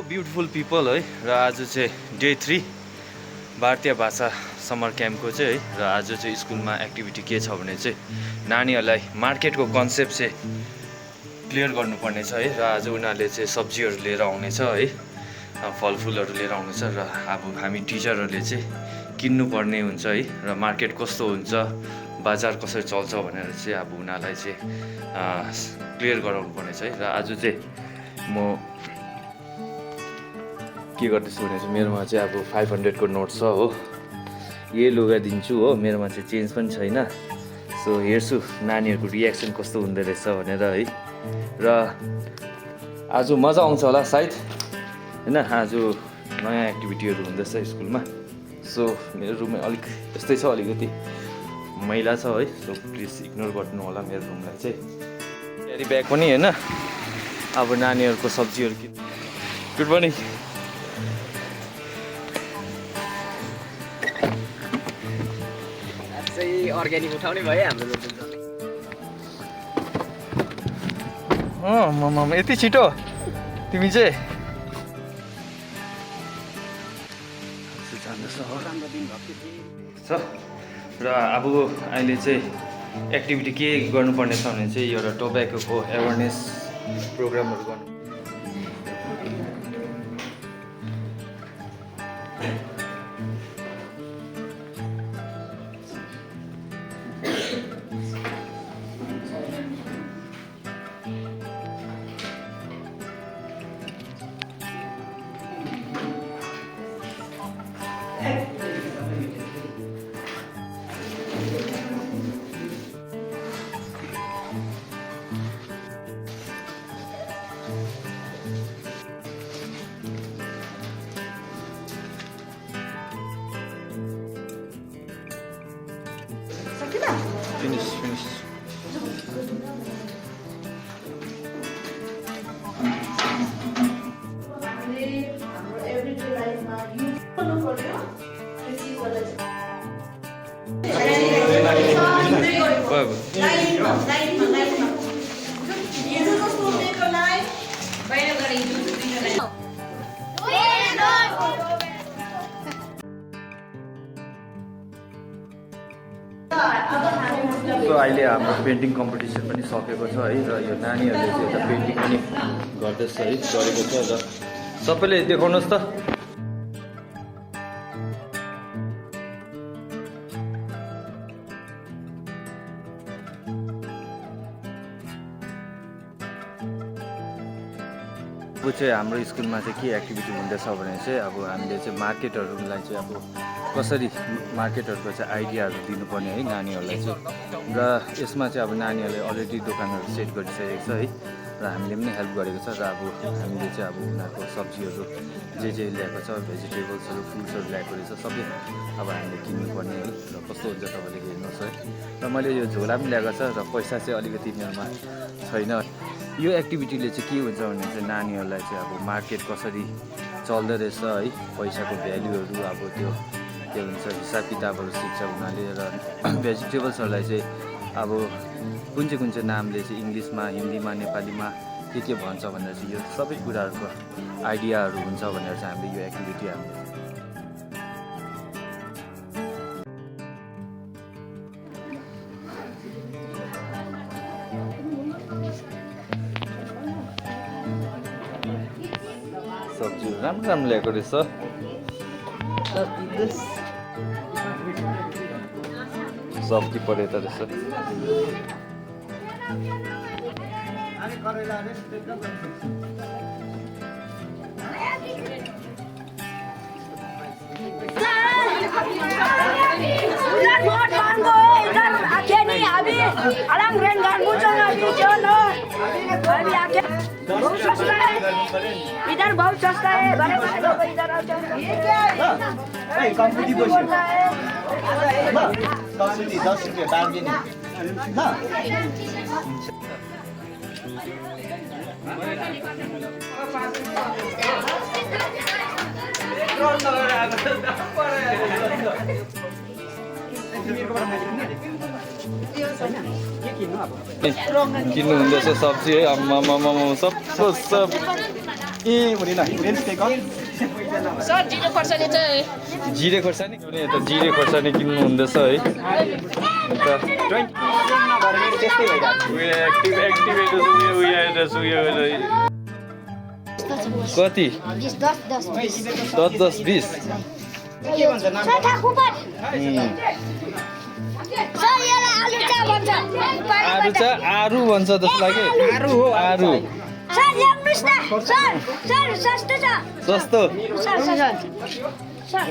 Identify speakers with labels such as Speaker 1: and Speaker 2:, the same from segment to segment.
Speaker 1: Beautiful people है र आज चाहिँ डे 3 भारतीय भाषा समर क्याम्पको चाहिँ है र आज चाहिँ स्कुलमा एक्टिभिटी के छ भने चाहिँ नानीहरूलाई मार्केटको कन्सेप्ट चाहिँ क्लियर गर्नुपर्ने छ है र आज उनीहरूले चाहिँ सब्जीहरू लिएर आउनेछ है फलफुलहरू लिएर आउनेछ र अब हामी टिचरहरूले चाहिँ किन्नुपर्ने हुन्छ है र मार्केट कस्तो हुन्छ बजार कसरी चल्छ भनेर चाहिँ अब उनीहरूलाई चाहिँ क्लियर गराउनु पर्ने छ है र आज चाहिँ म के गर्दैछु भने चाहिँ मेरोमा चाहिँ अब 500 को नोट छ हो यही लुगा दिन्छु हो मेरोमा चाहिँ चेन्ज पनि छैन सो हेर्छु नानीहरूको रियाक्सन कस्तो हुँदो रहेछ भनेर है र आज मजा आउँछ होला सायद हैन आज नयाँ एक्टिभिटीहरू हुँदैछ स्कुलमा सो मेरो रुममा अलिक यस्तै छ अलिकति मैला छ है सो प्लिज इग्नोर गर्नु होला मेरो रुमलाई चाहिँ क्यारी ब्याग पनि हैन अब नानीहरूको सब्जीहरू कि गुड मर्निङ
Speaker 2: अर्ग्यानिक उठाउने भयो हाम्रो
Speaker 1: मम यति छिटो तिमी चाहिँ र अब अहिले चाहिँ एक्टिभिटी के गर्नुपर्ने छ भने चाहिँ एउटा टोब्याकोको एवेरनेस प्रोग्रामहरू गर्नु Finish. सो अहिले हाम्रो पेन्टिङ कम्पिटिसन पनि सकेको छ है र यो नानीहरूले चाहिँ एउटा पेन्टिङ पनि गर्दैछ है गरेको छ र सबैले देखाउनुहोस् त अब चाहिँ हाम्रो स्कुलमा चाहिँ के एक्टिभिटी हुँदैछ भने चाहिँ अब हामीले चाहिँ मार्केटहरूलाई चाहिँ अब कसरी मार्केटहरूको चाहिँ आइडियाहरू दिनुपर्ने है नानीहरूलाई चाहिँ र यसमा चाहिँ अब नानीहरूले अलरेडी दोकानहरू सेट गरिसकेको छ है र हामीले पनि हेल्प गरेको छ र अब हामीले चाहिँ अब उनीहरूको सब्जीहरू जे ल्याएको छ भेजिटेबल्सहरू फ्रुट्सहरू ल्याएको रहेछ सबै अब हामीले किन्नुपर्ने है र कस्तो हुन्छ तपाईँले हेर्नुहोस् है र मैले यो झोला पनि ल्याएको छ र पैसा चाहिँ अलिकति मेरोमा छैन यो एक्टिभिटीले चाहिँ के हुन्छ भने चाहिँ नानीहरूलाई चाहिँ अब मार्केट कसरी चल्दो रहेछ है पैसाको भ्याल्युहरू अब त्यो के हुन्छ हिसाब किताबहरू सिक्छ उनीहरूले र भेजिटेबल्सहरूलाई चाहिँ अब कुन चाहिँ नामले चाहिँ इङ्ग्लिसमा हिन्दीमा नेपालीमा के भन्छ भनेर चाहिँ यो सबै कुराहरूको आइडियाहरू हुन्छ भनेर चाहिँ हामीले यो एक्टिभिटी हामीले सब्जीहरू राम्रो ल्याएको रहेछ सब्जी पऱ्यो त रहेछ
Speaker 3: इधर बहुत सस्ता है बड़े बड़े लोग इधर आओ
Speaker 2: कसरी 10 रुपैयाँ बार्गेनिङ ल
Speaker 1: किन्नु हुँदैछ सब्जी है आम्मामामा सब
Speaker 2: ए हुँदैन रेन्ज टेक
Speaker 3: सर जिरो खोर्सानी चाहिँ
Speaker 1: जिरे खोर्सानी यता जिरे खोर्सानी किन्नु हुँदैछ है
Speaker 2: त्यस्तै भइरहेको
Speaker 1: कति 10 20
Speaker 2: के भन्छ नाम
Speaker 1: आरु चाहिँ आरु भन्छ जस्तो लाग्यो
Speaker 2: आरु हो
Speaker 1: आरु
Speaker 3: सर ल्याउनुस् न सर सर सस्तो छ
Speaker 1: सस्तो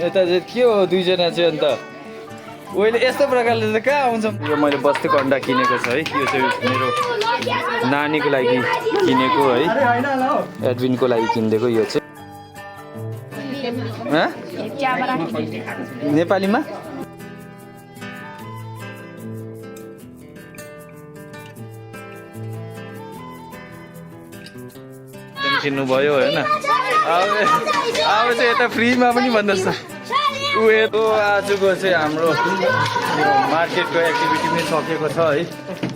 Speaker 1: यता चाहिँ के हो दुईजना चाहिँ अन्त अहिले यस्तो प्रकारले चाहिँ कहाँ आउँछ यो मैले बस्तीको अन्डा किनेको छ है यो चाहिँ मेरो नानीको लागि किनेको है एडविनको लागि किनिदिएको यो चाहिँ नेपालीमा किन्नु भयो होइन अब चाहिँ यता फ्रीमा पनि भन्नुहोस् न उयो आजको चाहिँ हाम्रो मार्केटको एक्टिभिटी पनि सकेको छ है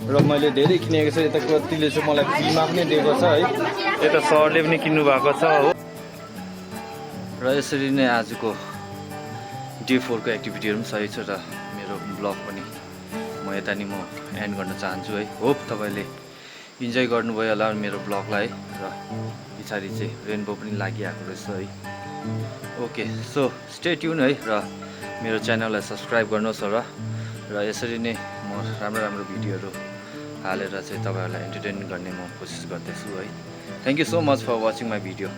Speaker 1: र मैले धेरै किनेको छु यता कतिले चाहिँ मलाई फ्रीमा पनि दिएको छ है यता सरले पनि किन्नु भएको छ हो र यसरी नै आजको डे 4 को एक्टिभिटीहरू पनि सही छ र मेरो ब्लग पनि म यता नि म एन्ड गर्न चाहन्छु है होप तपाईँले इन्जोय गर्नुभयो होला मेरो ब्लगलाई र पछाडि चाहिँ रेनबो पनि लागिरहेको रहेछ है ओके सो स्टे ट्युन है र मेरो च्यानललाई सब्सक्राइब गर्नुहोस् र यसरी नै म राम्रो राम्रो भिडियोहरू हालेर चाहिँ तपाईँहरूलाई एन्टरटेन गर्ने म कोसिस गर्दैछु है thank you so much for watching my video